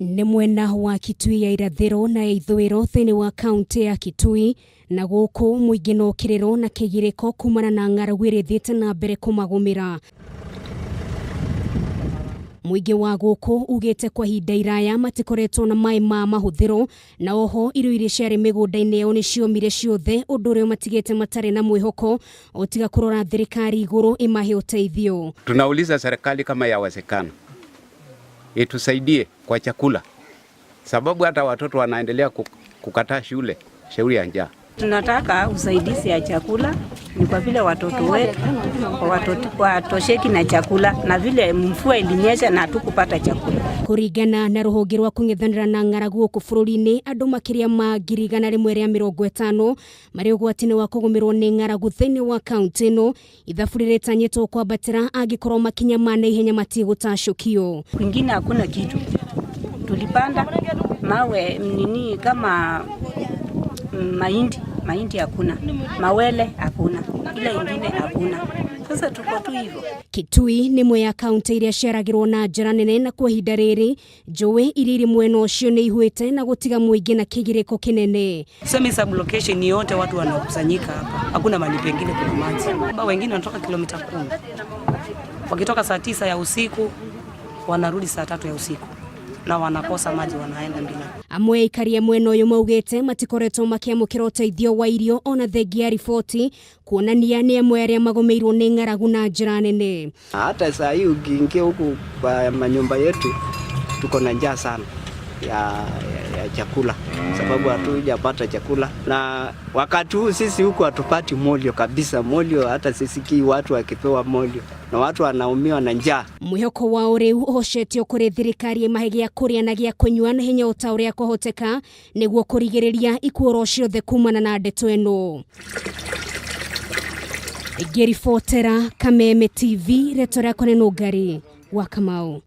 Nĩ mwena wa Kitui ya irathĩro na ya ithũĩro thĩinĩ wa kaunti ya Kitui, na gũkũ mũingĩ no kĩrĩro na kĩgirĩko kumana na ng'aragu ĩrĩa ĩthiĩte na mbere kũmagũmĩra. Mũingĩ wa gũkũ ugĩte kwa ihinda iraya matikoretwo na maĩ ma mahũthĩro, na oho irio iria ciarĩ mĩgũnda-inĩ yao nĩ ciomire ciothe, ũndũ ũrĩa ũmatigĩte matarĩ na mwĩhoko o tiga kũrora thirikari igũrũ ĩmahe ũteithio. Tunauliza serikali kama yawezekana itusaidie kwa chakula, sababu hata watoto wanaendelea kukataa shule shauri ya njaa. Tunataka usaidizi ya chakula, ni kwa vile watoto wetu watosheki na chakula, na vile mvua ilinyesha na hatukupata chakula. Kũringana na rũhonge rwa kũng'ethanĩra na ng'aragu gũkũ bũrũri-inĩ, andũ makĩria ma 150,000 marĩ ũgwati-inĩ wa kũgũmĩrwo nĩ ng'aragu thĩinĩ wa kaunti ĩno. Ithabu rĩrĩtanyĩtwo kwambatĩra angĩkorwo makinya ma naihenya matigũtacũkio. Kwingine hakuna kitu, tulipanda mawe nini kama mahindi, mahindi hakuna, mawele hakuna, ile ingine hakuna. Sasa tuko tu hivyo. Kitui nĩ ĩmwe ya kaunti iria ciaragĩrwo na njĩra nene, na kwa ihinda rĩrĩ njũĩ iria irĩ mwena ũcio nĩ ihuĩte na gũtiga mũingĩ na kĩgirĩko kĩnene. Tuseme sub location yote watu wanakusanyika hapa, hakuna mahali pengine kuna maji. Wengine wanatoka kilomita 10, wakitoka saa 9 ya usiku wanarudi saa 3 ya usiku na wanakosa maji, wanaenda bila. Amwe aikari a mwena ũyũ maugĩte matikoretwo makĩamũkĩra ũteithio wa irio ona thengia ya riboti kuonania nĩ amwe arĩa magũmĩirwo nĩ ng'aragu na njĩra nene. Hata saa hii ukiingia huku kwa manyumba yetu tuko na njaa sana ya chakula, sababu hatujapata chakula, na wakati huu sisi huku hatupati molio kabisa. Molio hata sisikii watu wakipewa molio, na watu wanaumiwa na njaa. Mwĩhoko wao rĩu ũhocetio kũrĩ thirikari ĩmahe gĩa kũrĩa na gĩa kũnyua na hinya o ta ũrĩa kwahoteka nĩguo kũrigĩrĩria ikuũ ciothe kumana na ndeto ĩno. Ngĩribotera Kameme TV, rĩtwa rĩakwa nĩ Nũngari wa Kamau.